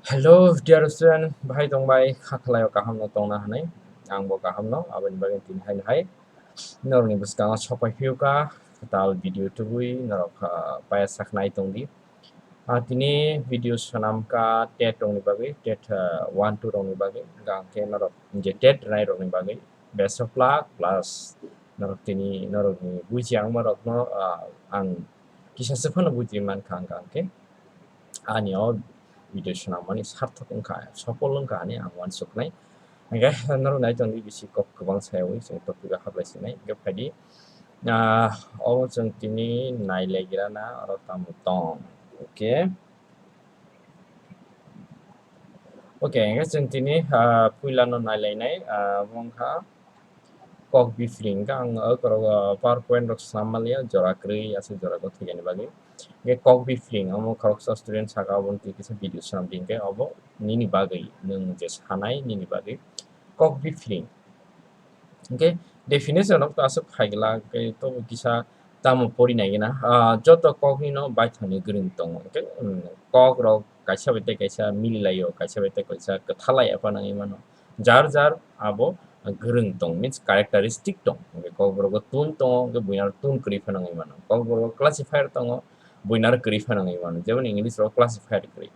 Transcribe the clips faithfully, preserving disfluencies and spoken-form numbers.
Hello, dear student, bahai tong bai, kha khlai o kaham no tong na hinwi, ang bo kaham no, aboni bagwi tini hai hai norok ni bwskango sok pai phiyok kha, kwtal video tubui norok, ah, paya sak nai tong di. Ah, tini video swnam kha TET rok ni bagwi, TET, ah, one two rok ni bagwi, hwnkhe norok je TET rwnai rok ni bagwi, best of luck, plus norok tini norok ni buji ang norok no, ah, ang kisa se phano buji man kha hwnkhe ani o video swnam mani sarthok wngkha, sopol wngkha hinwi ang uansuknai. Hwnkhe norok nai tongdi bisi kok kwbang sayawi chwng topic o hablai sinai. Hwnkhe phaidi, ah, obo chwng tini nai lai gira na oro tamo tong. Okay. Okay, hwnkhe chwng tini, ah, puila no nai lai nai, ah, wngkha kok biphiring. Hwnkhe ang, ah, kwrwk, ah, PowerPoint rok swnam manliya, jora kwrwi aswk jora kwthwi ani bagwi. Hwnkhe kok biphiring, omo khoroksa student saka obo twi kisa video swnam di, hwnkhe obo nini bagwi, nwng je sanai nini bagwi kok biphiring. Hwnkhe definition rok to aswk phai glak, hwnkhe to kisa tamo pori nai gana. Ah, joto kok ni no baithang ni gwrwng tongo. Hwnkhe, um, kok rok kaisa bai tei kaisa mili lai o, kaisa bai tei kaisa kwtha lai ya phano wngwi mano. Jar jar abo gwrwng tong, means characteristic tong. Hwnkhe kokborok o tun tongo, hwnkhe buini aro tun kwrwi phano wngwi mano. Kokborok o classifier tongo, buini aro kwrwi phano wngwi mano. Jemon English rok classifier kwrwi.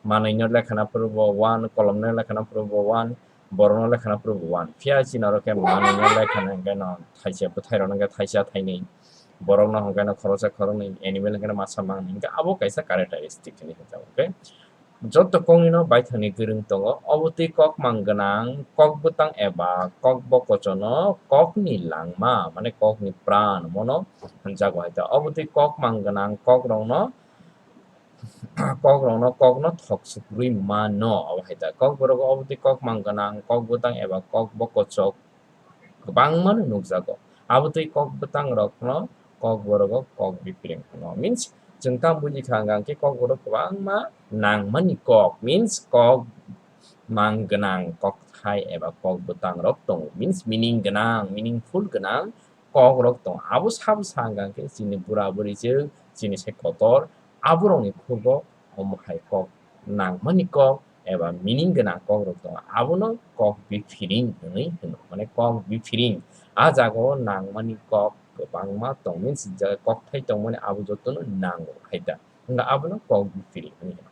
Manwi no lekha na phuru bo one, kolom no lekha na phuru bo one, borok no lekha na phuru bo one. Phiya chini oro khe manwi no lekha na hwnkhe no thaisa, bwthai rok no hwnkhe thaisa thainwi. Borok no hwnkhe no khoroksa khoroknwi, animal hwnkhe no masa mangnwi. Hwnkhe abo kaisa characteristic hinwi hwnjak, okay? Joto kokni no baithangni kwrwng tongo, obo twi kok mang gwnang, kok bwtang eba kok bokochono kokni langma, mane kokni pran, mono hwnjago hai ta. Obo twi kok mang gwnang kokrokno, kokrokno kokno thok sukrwi mano, abo hai ta. Kokborok obo twi kok mang gwnang, kok bwtang eba kok bokochok kwbangma no nukjago. Abo twi kok bwtang rokno kokborok o kok biphiring hwno. Means, chwng tamo buji kha hwnkhe kokborok kwbangma nangmani kok. Means, kok mang gwnang kokthai eba kok bwtang rok tongo. Means, meaning gwnang, meaningful gwnang kok rok tongo. Abo sabo sa hwnkhe chini bura buri chwng, chini sai kotor, aborokni khugo omo hai kok nangmani kok eba meaning gwnang kok rok tongo, abono kok biphiring hinwi hwno, mane kok biphiring. A jagao nangmani kok kwbangma tong, means je kokthai tongmani abo jotono nango hai ta, wngkha abono kok biphiring hinwi hwno.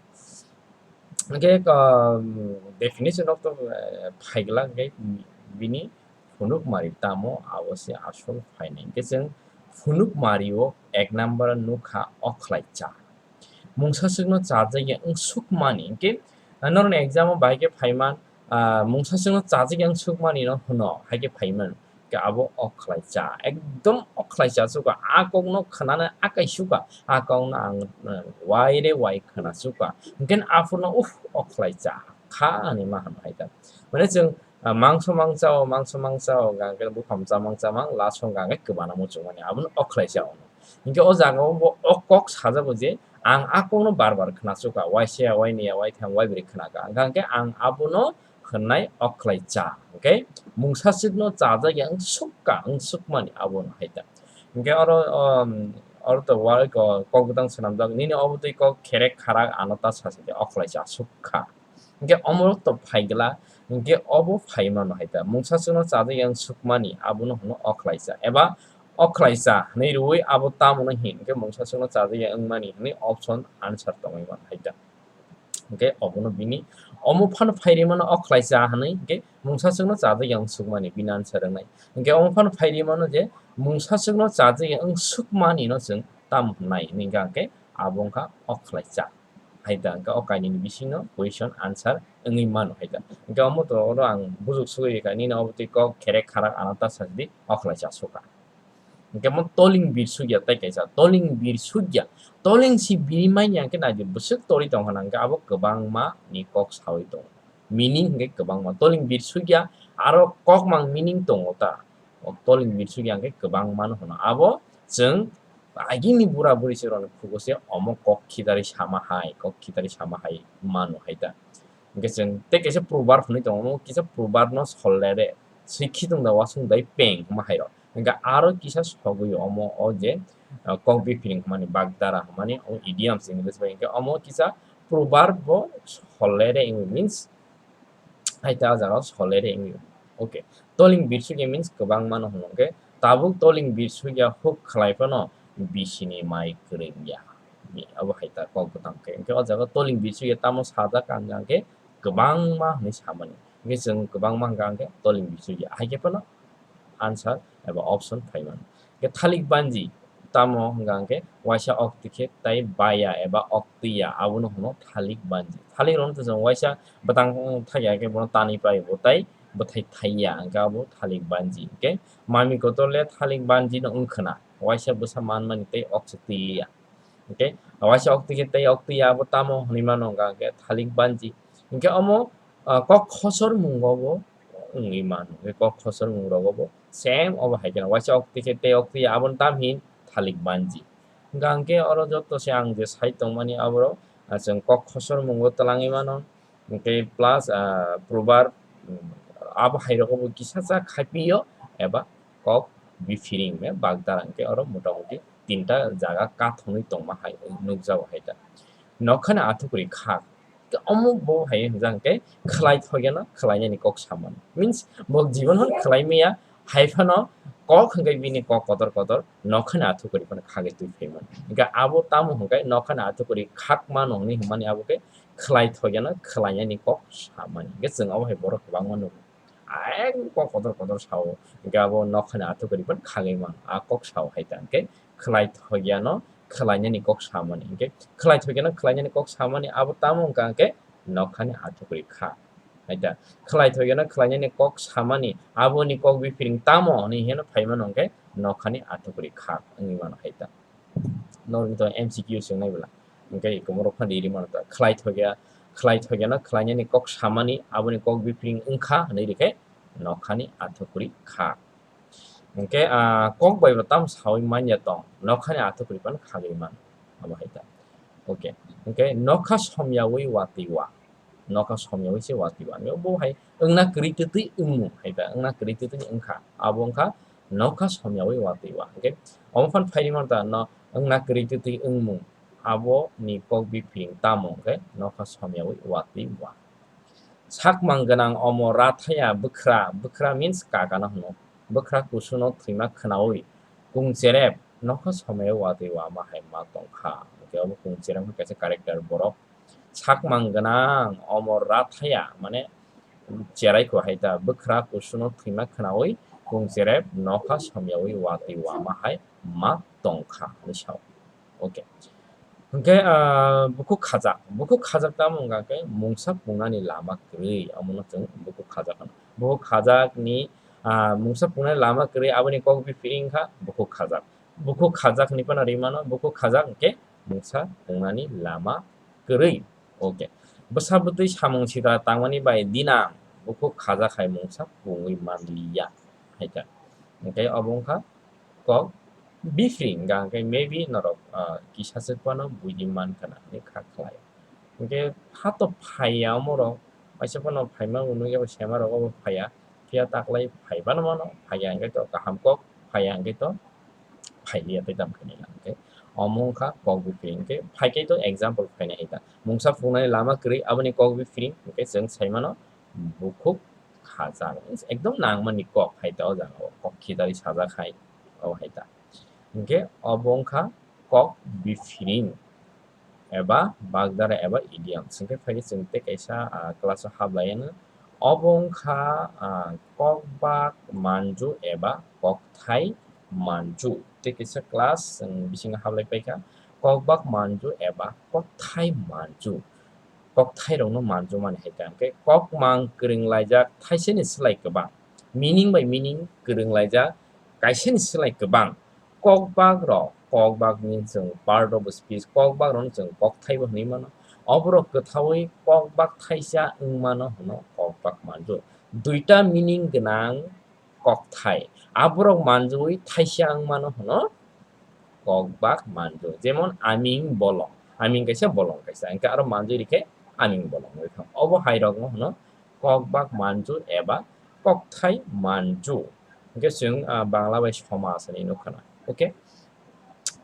Hwnkhe, um, definition of the, eh, phaigla hwnkhe bini phunukmari tamo abo se asol phainai. Hwnkhe chwng phunukmari o ek number nukha okhlai cha. Mungsaswkno chajakya wngsukmani, hwnkhe, ah, norokni exam o bahai khe phaiman, ah, mungsaswkno chajakya wngsukmani no hwno, hai khe phaiman. Hwnkhe abo okhlai cha, ekdom okhlai cha sukha, a kokno khwnana akai sukha, a kokno ang, ah, wai re wai khwna sukha. Hwnkhe aphurno, uff, okhlai cha kha hinwi ma hwnwi hai ta. Mane chwng, ah, mangso mangsa o, mangso mangsa o, hwnkhe buphang chamang chamang, last o hwnkhe kwbana muchungmani, abono okhlai cha hwno. Hinkhe o jaga o bo o kok sajago je, ang a kokno bar bar khna sukha, waisa ya, waini ya, waitham, waibrwi khna kha. Hwnkha hwnkhe ang abono hwnnai okhlai cha. Hwnkhe mungsaswkno chajakya wngsukha, wngsukmani abono hai ta. Hwnkhe oro, um, oro to wa-, ko-, kok bwtang swnamjak, nini obo twi kok kherek kharak ano ta sasidi okhlai cha sukha. Hwnkhe omo to phaigla, hwnkhe obo phaimano hai ta. Mungsaswkno chajakya wngsukmani, abono hwno okhlai cha. Eba okhlai cha hwnwi rwui abo tamo no hin, hwnkhe mungsaswkno chajakya wngmani hwnwi option answer tongwi mano hai ta. Hwnkhe obono bini, omo phano phai rwimano okhlai cha hwnwi, hwnkhe mungsaswkno chajakya wngsukmani bini answer wngnai. Hwnkhe omo phano phai rwimano je mungsaswkno chajakya wngsukmani no chwng tamo hwnwi hwnkha hwnkhe abo wngkha okhlai cha. Hai ta, hwnkhe o kainwini bisingo question answer wngwi mano hai ta. Hwnkhe omo to oro ang bujuk sugwi rikha, nini obo twi kok kherek kharak ano ta sajdi okhlai cha sukha. Hwnkhe mo toling bir sugya tei kaisa, toling bir sugya, toling si biri manya hwnkhe naidi bwswk tori tong hwnna hwnkhe abo kwbangma ni kok sawi tongo. Meaning hwnkhe kwbangma, toling bir sugya aro kokmang meaning tongo ta. O toling bir sugya hwnkhe kwbangma no hwno. Abo chwng agini bura buri se rok ni phugo se omo kok khitari sama hai, kok khitari sama hai mano hai ta. Hwnkhe chwng tei kaisa proverb hwnwi tongo, omo kisa proverb no sol le re, swi khitung da wasung dai peng hwnma hai rok. Hwnkhe aro kisa sogwi omo o je, ah, kok biphiring hwnmani bagdara hwnmani omo idioms English bai hwnkhe omo kisa proverb bo solere wngwi means, hai ta o jaga o solere wngwi. Okay. Toling birsukya means kwbangma no hwno. Okay. Tabuk toling birsukya huk khlai phano bisini mai kwrwngya. Abo hai ta kok bwtang khe. Hwnkhe o jaga o toling birsukya tamo sajak ang hwnkhe kwbangma hwnwi samani. Hwnkhe chwng kwbangma hwnkha hwnkhe toling birsukya. Hai khe phano answer eba option phai mano. Hwnkhe thalik banji tamo hwnkha hwnkhe waisa oktwi khe tei baya eba oktwi ya, abono hwno thalik banji. Thalik rokno to chwng waisa bwtang thai ya khe bono tanwi pai bo tei bwthai thai ya, hwnkhe abo thalik banji. Hwnkhe mami kotor le thalik banji no wngkhwna, waisa bwsa manmani tei oksa twi ya. Hwnkhe waisa oktwi khe tei oktwi ya abo tamo hwnwi mano hwnkha hwnkhe thalik banji. Hwnkhe omo, ah, kok khosor mungo bo wngwi mano. Hwnkhe kok khosor mung rogo bo same obo hai kheno. Waisa oktwi khe tei oktwi ya aboni tam hin thalik banji. Hwnkha hwnkhe oro joto se ang je sai tongmani aborok, ah, chwng kok khosor mungo twlangwi mano. Hwnkhe plus, ah, proverb, mm, abo hai rogo bo kisa cha khaipiyo eba kok biphiring me bagdara hwnkhe oro motamuti tinta jaga kathonwi tongma hai nukjago hai ta. Nokhani athukuri khak. Omo bo hai hwnjak hwnkhe khwlai thokya no khwlainani kok samani. Means bo jibon hwn khwlai maya hai phano kok hwnkhe bini kok kotor kotor nokhani athukuri phano khagwi twi phaimani. Hwnkhe abo tamo hwnkhe nokhani athukuri khak mano hwnwi hwnmani abo khe khwlai thokya no khwlainani kok samani. Hwnkhe chwng abo hai borok kwbangma nukgo. Ayang kok kotor kotor sao. Hwnkhe abo nokhani athukuri phano khagwi mano. A kok sao hai ta hwnkhe khwlai thokya no khwlainani kok samani. Hwnkhe khwlai thokya no khwlainani kok samani abo tamo hwnkha hwnkhe nokhani athukuri kha. Hai ta khwlai thokya no khwlainani kok samani aboni kok biphiring tamo hwnwi heno phai mano hwnkhe nokhani athukuri kha wngwi mano hai ta. Norok to M C Q swngnai bwla. Hwnkhe iko borok phano iri mano ta. Khwlai thokya, khwlai thokya no khwlainani kok samani aboni kok biphiring wngkha hwnwi rikhe nokhani athukuri kha. Hwnkhe, ah, kok bai bo tamo sawi manya tong. Nokhani athukuri phano khagwi mano. Abo hai ta. Okay. Hwnkhe nokha somyawi watwi wa. Nokha somyawi se watwi wa. Bo hai wngna kwrwi twtwi wngmung hai ta. Wngna kwrwi twtwi wngkha. Abo wngkha nokha somyawi watwi wa. Hwnkhe omo phano phairi mano ta no wngna kwrwi twtwi wngmung. Abo ni kok biphiring tamo hwnkhe nokha somyawi watwi wa. Sakmang gwnang omo rathaya bwkhra, bwkhra means kaka no hwno. Bwkhra kusuno thwima khwnawi kung cherep nokha somyawi watwi wama hai ma tongkha. Hwnkhe obo kung cherep wngkha kaisa character borok. Sakmang gwnang omo rathaya mane cherai kho hai ta bwkhra kusuno thwima khwnawi kung cherep nokha somyawi watwi wama hai ma tongkha hwnwi sao. Okay. Hwnkhe, ah, bukhuk khajak. Bukhuk khajak tamo wngkha khe mungsa pungnani lama kwrwi. Omono chwng bukhuk khajak hwno. Bukhuk khajakni, ah, mungsa pungnani lama kwrwi aboni kok biphiring wngkha bukhuk khajak. Bukhuk khajak hinwi phano rimano, bukhuk khajak hwnkhe mungsa pungnani lama kwrwi. Okay. Bwsa bwtwi samung sitra tangmani bai dinang bukhuk khajak hai mungsa pungwi manliya. Hai kha. Hwnkhe obo wngkha kok biphiring hwnkha hwnkhe maybe norok, ah, kisa swk phano buini mankha na hinwi kha khlai. Hwnkhe phato phaiya omorok, waisa phano phaima nukya bai sema rok obo phaiya, phiya taklai phai phano mano, phaiya hwnkhe to kaham kok, phaiya hwnkhe to phailiya tei tamo khe nai lang khe. Omo wngkha kok biphiring hwnkhe phaikhe to example phaina hita. Mungsa phungnani lama kwrwi aboni kok biphiring hwnkhe chwng sai mano bukhuk khajak. Ekdom nangmani kok hai ta o jaga o, kok khidarwi sajak hai o hai ta. Hwnkhe obo wngkha kok biphiring eba bagdara eba idiom. Hwnkhe phaikhe chwng tei kaisa, ah, class o hablaianw. Obo wngkha, ah, kokbak manju eba kokthai manju. Tei kaisa class chwng bisingo hablai paikha kokbak manju eba kokthai manju. Kokthairokno manjumani hai ta hwnkhe kokmang kwrwnglaijak thaisani slai kwbang. Meaning by meaning kwrwnglaijak kaisani slai kwbang. Kokbakrok, kokbakni chwng part of speech, kokbakrokno chwng kokthaibo hwnwi mano. Oborok kwthaui kokbak thaisa wngmano hwno kokbak manju. Duita meaning gwnang kokthai. Aborok manjui thaisa wngmano hwno kokbak manju. Jemon aming bolong. Aming kaisa bolong kaisa. Hwnkhe aro manjui rikhe aming bolong rikha. Obo hairokno hwno kokbak manju eba kokthai manju. Hwnkhe chwng, ah, Bangla bai somaj hinwi nukha na. Okay?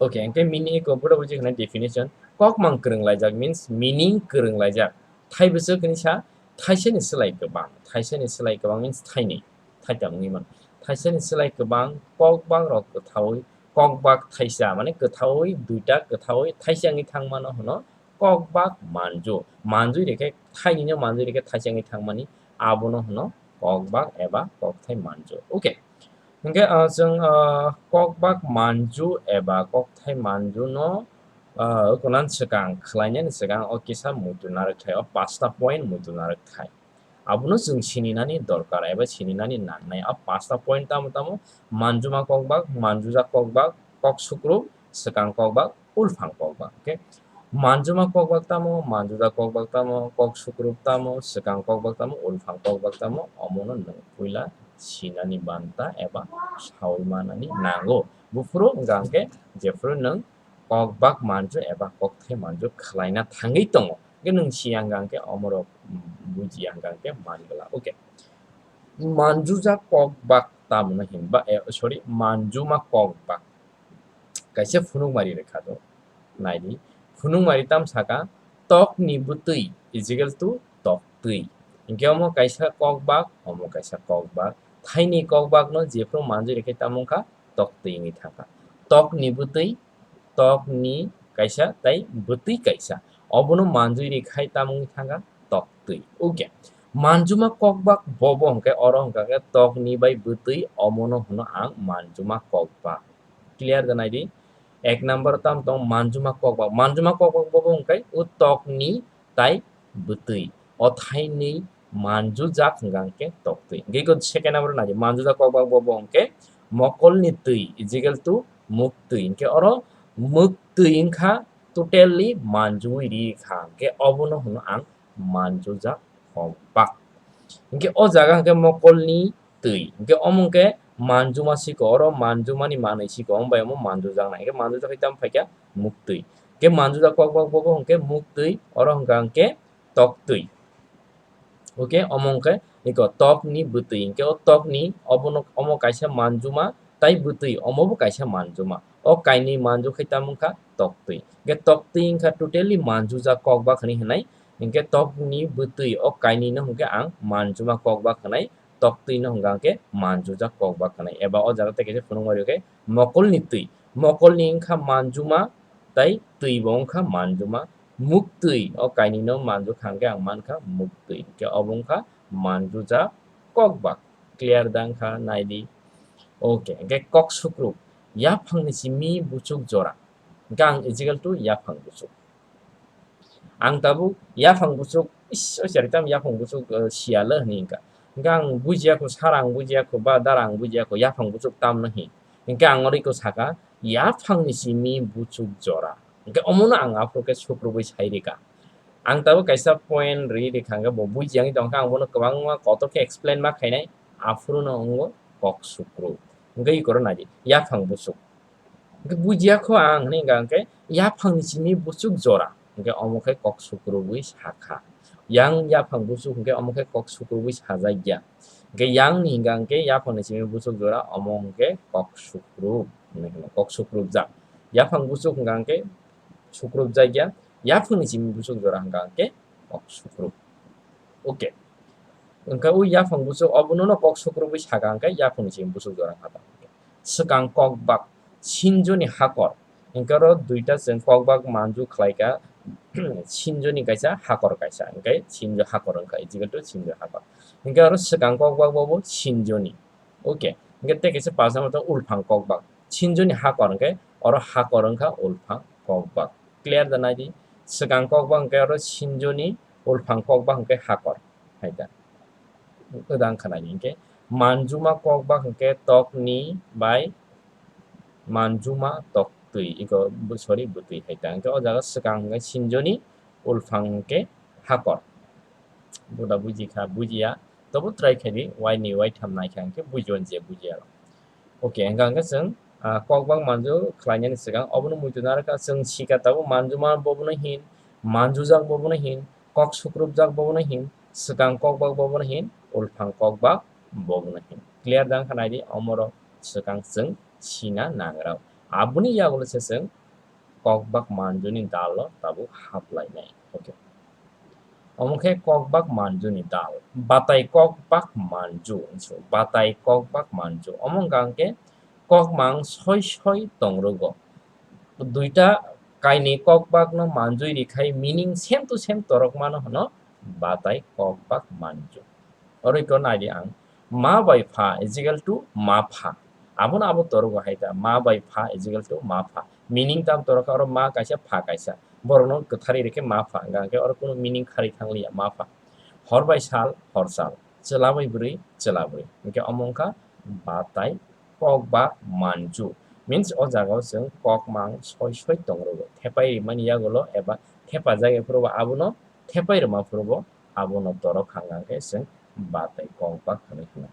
Okay, hwnkhe meaning eko buda buji khna definition. Kokmang kwrwnglaijak means meaning kwrwnglaijak. Thai bwswk hwnwi sa, thaisani slai kwbang. Thaisani slai kwbang means thainwi, thaitam wngwi mano. Thaisani slai kwbang, kokbak rok kwthaui, kokbak thaisa, mane kwthaui duita, kwthaui thaisa wngwi thangmano hwno kokbak manju. Manjui rikhe, thainwino manjui rikhe thaisa wngwi thangmani, abono hwno kokbak eba kokthai manju. Okay. Hingke, ah, chwng, ah, kokbak manju eba kokthai manju no, ah, kunan swkang khwlainani swkang o kisa muitu narwk thai, o pasta point muitu narwk thai. Abono chwng sininani dorkar eba sininani nangnai. O pasta point tamo tamo? Manjuma kokbak, manjujak kokbak, kok sukrub, swkang kokbak, ulphang kokbak. Okay? Manjuma kokbak tamo, manjujak kokbak tamo, kok sukrub tamo, swkang kokbak tamo, ulphang kokbak tamo, omono nwng puila sinani banta eba saui manani nango. Buphuru hwnkha hwnkhe jephuru nwng kokbak manju eba kokthai manju khwlaina thangwi tongo, hwnkhe nwng siya hwnkha hwnkhe omorok, mm, bujiya hwnkha hwnkhe mangwla. Okay. Manjujak kokbak tamo no hinba, eh, sorry, manjuma kokbak. Kaisa phunukmari rwkha do. Naidi. Phunukmari tam saka, tokni bwtwi is equal to toktwi. Hingke omo kaisa kokbak, omo kaisa kokbak. Thaini kokbakno jephru manjui rikhe tamo wngkha toktwi wngwi thangkha. Tokni bwtwi, tokni kaisa tai bwtwi kaisa. Obono manjui rikhai tamo wngwi thangkha toktwi. Okay. Manjuma kokbak bobo hwnkhe oro hwnkha khe tokni bai bwtwi, omono hwno ang manjuma kokbak. Clear da naidi? Ek number tam tong manjuma kokbak. Manjuma kokbak bobo hwnkhe o tokni tai bwtwi. O thainwi manjujak hwnkha hwnkhe toktwi. Hwnkhe iko second number naidi manjujak kokbak bobo hwnkhe mokolni twi is equal to muktwi. Hwnkhe oro muktwi wngkha totally manjui ri kha. Hwnkhe obono hwno ang manjujak kokbak. Hwnkhe o jaga hwnkhe mokolni twi. Hwnkhe omo hwnkhe manjuma siko, oro manjumani manwi siko, omo bai omo manjujaknai. Hwnkhe manjujak hai tamo phaikha muktwi. Hwnkhe manjujak kokbak bobo hwnkhe muktwi, oro hwnkha hwnkhe toktwi. Okay, omo hwnkhe iko tokni bwtwi. Hwnkhe o tokni obono, omo kaisa manjuma, tai bwtwi, omobo kaisa manjuma. O kainwi manju khai tamo wngkha toktwi. Hwnkhe toktwi wngkha totally manjujak kokbak hinwi hwnai. Hwnkhe tokni bwtwi o kainwino hwnkhe ang manjuma kokbak hwnai, toktwino hwnkha hwnkhe manjujak kokbak hwnai. Eba o jaga tei kaisa phunukmari khe mokolni twi. Mokolni wngkha manjuma, tai twi bo wngkha manjuma. Muktwi o kainwino manjukha hwnkhe ang mankha muktwi. Hwnkhe obo wngkha manjujak kokbak. Clear da wngkha? Naidi. Okay, hwnkhe kok sukrub. Yaphangni simi buchuk jora. Hwnkhe ang is equal to yaphang buchuk. Ang tabuk yaphang buchuk, is, o chari tam yaphang buchuk, eh, siyalo hwnwi wngkha. Hwnkhe ang bujiya kho, sara ang bujiya kho, ba dara ang bujiya kho, yaphang buchuk tamno hin. Hwnkhe ang oro iko saka, yaphangni simi buchuk jora. Hwnkhe omono ang aphuru khe sukrubwi sai rikha. Ang tabuk kaisa point ri rikha, hwnkhe bo bujiya wngwi tongkha, ang bono kwbangma kotor khe explain ma khainai, aphuruno wngo kok sukrub. Hwnkhe ikoro naidi, yaphang buchuk. Hwnkhe bujiya kho ang hwnwi hwnkha hwnkhe yaphangni simi buchuk jora. Hwnkhe omo khe kok sukrubwi sakha. Yang yaphang buchuk hwnkhe omo khe kok sukrubwi sajakya. Hwnkhe yangni hwnkha hwnkhe yaphangni simi buchuk jora, omo hwnkhe kok sukrub hwnwi hwno, kok sukrubjak. Yaphang buchuk hwnkha hwnkhe sukrubjakya, yaphangni simi buchuk jora hwnkha hwnkhe kok sukrub. Okay. Hwnkhe o yaphang buchuk obono no kok sukrubwi sakha hwnkhe yaphangni simi buchuk jora hwnkha ta. Swkang kokbak, sinjoni hakor. Hwnkhe oro duita chwng kokbak manju khlaikha, sinjoni kaisa, hakor kaisa. Hwnkhe sinjo hakor wngkha, is equal to sinjo hakor. Hwnkhe oro swkang kokbak bobo sinjoni. Okay. Hwnkhe tei kaisa pasa moto ulphang kokbak. Sinjoni hakor hwnkhe oro hakor wngkha ulphang kokbak. Clear da naidi? Swkang kokbak hwnkhe oro sinjoni, ulphang kokbak hwnkhe hakor. Hai da. Wngkha naidi hwnkhe manjuma kokbak hwnkhe tokni bai manjuma toktwi, iko bo-, sorry, bwtwi hai ta. Hwnkhe o jaga swkang hwnkhe sinjoni, ulphang hwnkhe hakor. Buda bujikha, bujiya. Tobo try khaidi, waini waitham naikha hwnkhe bujiwan je bujiya rok. Okay, hwnkha hwnkhe chwng, ah, kokbak manju khlainani swkang obono muitu narwkha, chwng sika tabuk manjuma bobono hin, manjujak bobono hin, kok sukrubjak bobono hin, swkang kokbak bobono hin, ulphang kokbak bobono hin. Clear da wngkha naidi, omorok swkang chwng sina nangrao. Aboni yagulo se chwng kokbak manjuni dalo tabuk haplainai. Okay. Omo khe kokbak manjuni dal. Batai kokbak manju. Batai kokbak manju. Omo hwnkha hwnkhe kokmang soi soi tongrugo. Duita kainwi kokbakno manjui rikhai meaning same to same torokmano hwno batai kokbak manju. Oro iko naidi ang, ma bai pha is equal to ma pha. Abono abo torogo hai ta, ma bai pha is equal to ma pha. Meaning tam toroka oro ma kaisa, pha kaisa. Borokno kwtharwi rikhe ma pha, hwnkha hwnkhe oro kunu meaning kharwi thangliya ma pha. Hor bai sal, hor sal. Chwla bai bwrwi, chwla bwrwi. Hwnkhe omo wngkha batai kokbak manju. Means o jagao chwng kokmang soi soi tongrugo. Thepai rimani yagulo eba thepajak ya phuru bo abono thepai rwma phuru bo abono torok hwnkha hwnkhe chwng batai kokbak hwnwi hwno.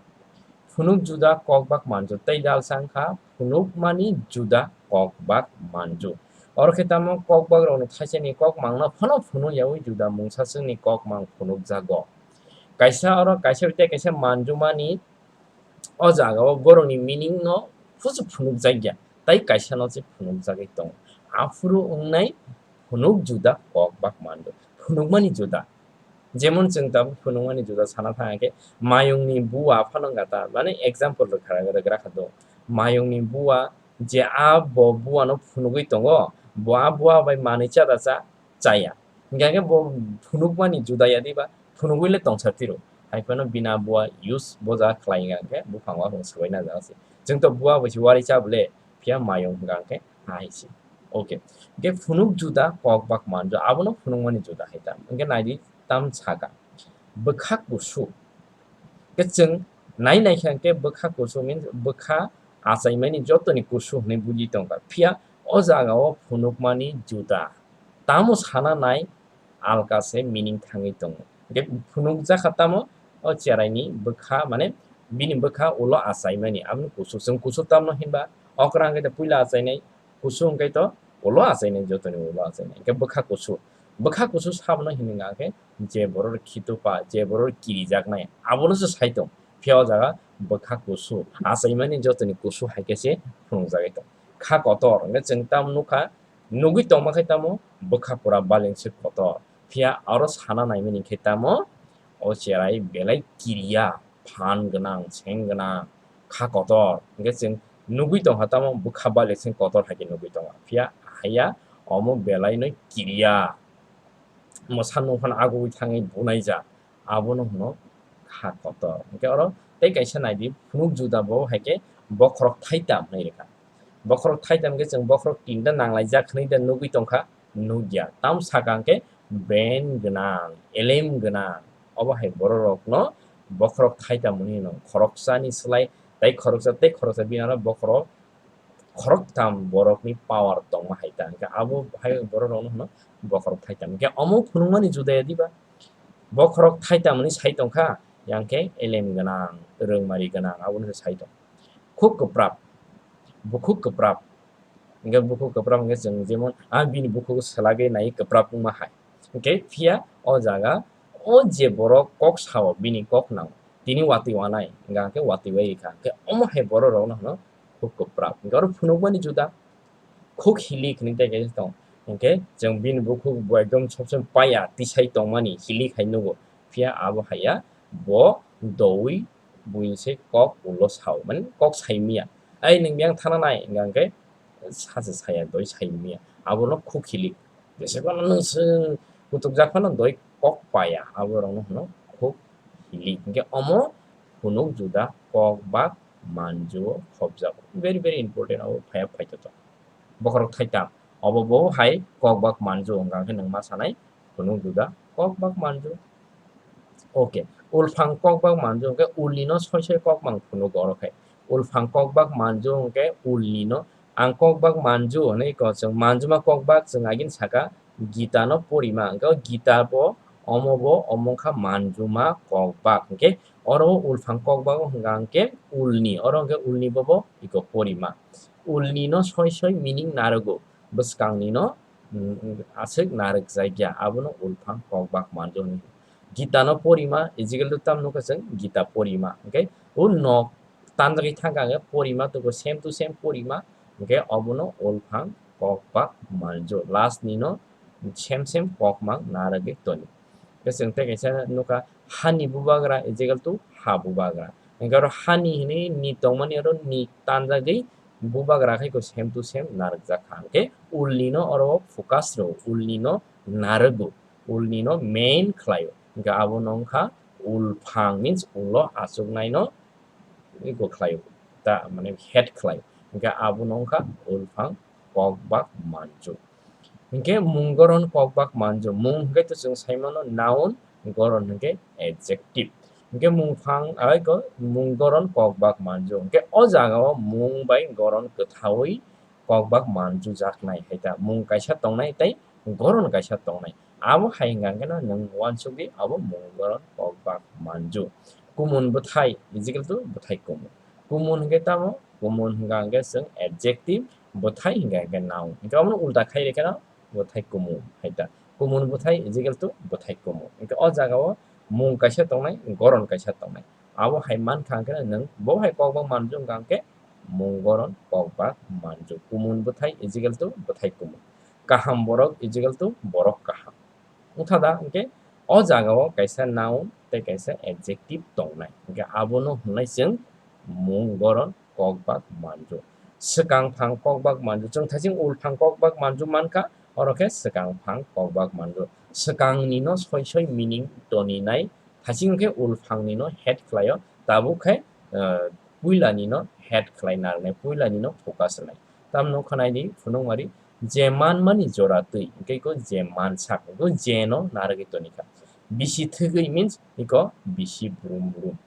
Phunuk juda kokbak manju tei dalsa wngkha phunukmani juda kokbak manju. Oro khe tamo kokbak rokni thaisani kokmangno phano phunuk yaui juda mungsaswkni kokmang phunukjago. Kaisa oro kaisa tei kaisa manjumani o jagao borokni meaning no kusu phunukjakya, tei kaisa no se phunukjagwi tongo. Aphuru wngnai phunuk juda kokbak manju. Phunukmani juda. Jemon chwng tabuk phunukmani juda sana thang khe, mayungni bua phano wngkha ta, mane example rwkha, rwkha kha do. Mayungni bua je a bo buano phunugwi tongo, bo a bua bai manwi cha da cha, chaya. Hingkha khe bo phunukmani juda ya diba, phunugwi le tongsa tiro. Hai phano bina bua use bo jaga khlai hingkha khe buphang o swbai na jaga se. Chwng to bua bo se wari cha bole, phiya mayung hingkha khe hai se. Okay. Hingkhe phunuk juda kokbak manju, abono phunukmani juda hai ta. Hingkhe naidi tam saka. Bwkha kusu. Khe chwng nai nai kha khe bwkha kusu means bwkha achaimani jotoni kusu hwnwi buji tongkha. Phiya o jagao phunukmani juda. Tamo sana nai alka se meaning thangwi tongo. Hingkhe phunukjakha tamo o cheraini bwkha, mane bini bwkha ulo achaimani, aboni kusu. Chwng kusu tamno hinba okra hwnkhe puila achainai, kusu hwnkhe to ulo achainai, jotoni ulo achainai. Hingkhe bwkha kusu. Bwkha kusu sabono hinwi hwnkha khe je borok khitupa, je borok kirijaknai, abono se sai tong. Phiya o jaga bwkha kusu. Achaimani jotoni kusu hai khe se phunukjagwi tong. Kha kotor. Hingkhe chwng tamo nukha, nugwi tongma khe tamo bwkha pura balengse kotor. Phiya aro sana naimani khe tamo o cherai belai kiriya, phan gwnang, seng gwnang, kha kotor. Hingkhe chwng nugwi tongkha tamo bwkha balengse kotor hai khe nugwi tongkha. Phiya haiya omo belaino kiriya. Mwsa nung phano agugwi thangwi bunai ja, abono hwno kha kotor. Hingkhe oro tei kaisa naidi, phunuk juda bo hai khe bokhorok thaitam hwnwi rwkha. Bokhorok thaitam khe chwng bokhorok tinta nanglaijak hwnwi da nugwi tongkha, nukya. Tam saka hwnkhe brain gwnang, elem gwnang. Obo hai bororokno bokhorok thaitam hwnwi hwno. Khoroksani slai tei khoroksa tei khoroksa bini aro bokhorok khoroktham borokni power tongma hai ta. Hingkhe abo hai bororokno hwno bokhorok thaitam. Hingkhe omo phunukmani juda ya diba? Bokhorok thaitam hwnwi sai tongkha, yang khe elem gwnang, rwngmari gwnang, abono se sai tong. Khuk kwprap, bukhuk kwprap. Hingkhe bukhuk kwprap hingkhe chwng jemon, ah, bini bukhuk swlagwi nai kwprap wngma hai. Hingkhe phiya o jaga o je borok kok sao, bini kok nango, tini watwi wanai, hingkha khe watwi wai rikha. Hingkhe omo hai bororokno hwno khuk kwprap. Hingkhe oro phunukmani juda, khuk hilik hwnwi tei kaisa tong. Hingkhe chwng bini bukhuk bo ekdom sob somoi paya tisai tongmani hilik hai nugo. Phiya abo haiya bo doui buini se kok ulo sao, mane kok sai miya. Ai nwng biyang thana nai hingkha khe sacha saya doi sai miya. Abono khuk hilik. Jesa phano nwng swng kutukjak phano doi kok paya, aborokno hwno khuk hilik. Hingkhe omo phunuk juda kok bak manju o khopjago. Very, very important, abo phaiya phaito to. Bokhorok thaitam. Obo bo hai kok bak manju hwnkha khe nwng ma sanai phunuk juda kok bak manju. Okay. Ulphang kok bak manju hwnkhe ulni no soi soi kok mang phunugo oro khe. Ulphang kok bak manju hwnkhe ulni no. Ang kok bak manju hwnwi ko chwng manjuma kok bak chwng agini saka Gita no porima. Hwnkhe o Gita bo omo bo omo wngkha manjuma kok bak. Hwnkhe oro ulphang kok bak hwnkha hwnkhe ulni. Oro hwnkhe ulni bobo iko porima. Ulni no soi soi meaning narwgo. Bwskangni no, mm, aswk narwkjakya. Abono ulphang kok bak manju hwnwi. Gita no porima, is equal to tam nukha chwng Gita porima. Hwnkhe o nok tanjagwi thangkha hwnkhe porima, toko same to same porima. Hwnkhe obono ulphang kokbak manju. Last ni no sem sem kokmang narwgwi toni. Hwnkhe chwng tei kaisa nukha, hani bubagra is equal to ha bubagra. Hwnkhe oro hani hinwi ni tongmani oro ni tanjagwi bubagra khai ko same to same narwkjak kha. Hwnkhe ulni no oro focus rw, ulni no narwgo, ulni no main khlaio. Hwnkhe abo no wngkha ulphang, means ulo achuknai no iko khlaio, ta mane head khlaio. Hwnkhe abo no wngkha ulphang kokbak manju. Hwnkhe mung goron kokbak manju. Mung hwnkhe to chwng sai mano noun, goron hwnkhe adjective. Hwnkhe mungphang, ai ko mung goron kokbak manju. Hwnkhe o jaga o mung bai goron kwthaui kokbak manju jaknai hai ta. Mung kaisa tongnai tei goron kaisa tongnai. Abo hai hwnkha hwnkhe no nwng uansukdi abo mung goron kokbak manju. Kumun bwthai is equal to bwthai kumun. Kumun hwnkhe tamo? Kumun hwnkha hwnkhe chwng adjective, bwthai hwnkha hwnkhe noun. Hwnkhe omono ulta khai rwkhe no bwthai kumun hai ta. Kumun bwthai is equal to bwthai kumun. Hwnkhe o jaga o mung kaisa tongnai, goron kaisa tongnai. Abo hai mankha hwnkhe nwng bo hai kokbak manju wngkha hwnkhe mung goron kokbak manju. Kumun bwthai is equal to bwthai kumun. Kaham borok is equal to borok kaham. Wngkha da hwnkhe o jaga o kaisa noun tei kaisa adjective tongnai. Hwnkhe abono hwnlai chwng mung goron kokbak manju. Swkang phang kokbak manju. Chwng thaiching ulphang kokbak manju mankha, oro khe swkang phang kokbak manju. Swkang ni no soi soi meaning toninai, thaiching khe ulphang ni no head khlaio, tabuk khe, eh, puila ni no head khlai narwknai, puila ni no focus rwnai. Tamno khwnai di phunukmari, je manmani jora twi, hwnkhe iko je mansak, iko je no narwgwi tonikha. Bisi thwgwi means iko bisi brum brum.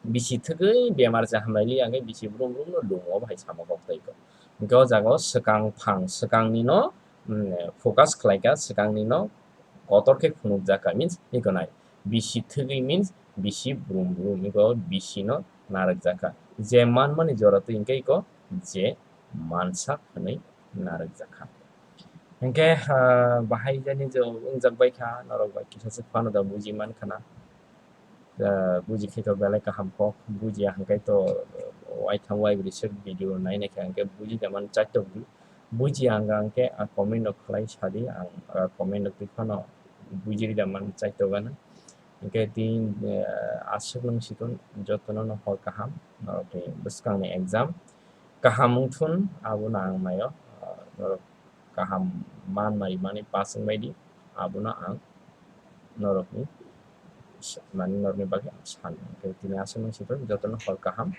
Bisi thwgwi bemar se hamlaili, hwnkhe bisi brum brum no lumo bai samo kok tei iko. Hwnkhe o jaga o swkang phang, swkang ni no, mm, focus khlaikha, swkang ni no kotor khe phunukjakha, means iko nai. Bisi thwgwi means bisi brum brum, iko bisi no narwkjakha. Je manmani jora twi hwnkhe iko je mansak hwnwi narwkjakha. Hwnkhe, ah, bahai jani je wngjak bai kha, norok bai kisa se phano da buji man khana. Ah, buji khe to belai kaham kok, buji ya hwnkhe to, ah, waitham waibrwi se video nai nai kha hwnkhe buji da man chaitok di. Buji ang hwnkhe, ah, comment rok khlai sadi, ang, ah, comment rok twi phano buji rida man chaitok gana. Hwnkhe tini, eh, aswk nung sikon jotono no hor kaham, norokni bwskangni exam kaham wngthun, abono ang naio, ah, norok kaham man mari mani pass wngbaidi, abono ang norokni s-, mani norokni bagwi ang sano. Hwnkhe tini aswk nung sikon jotono hor kaham.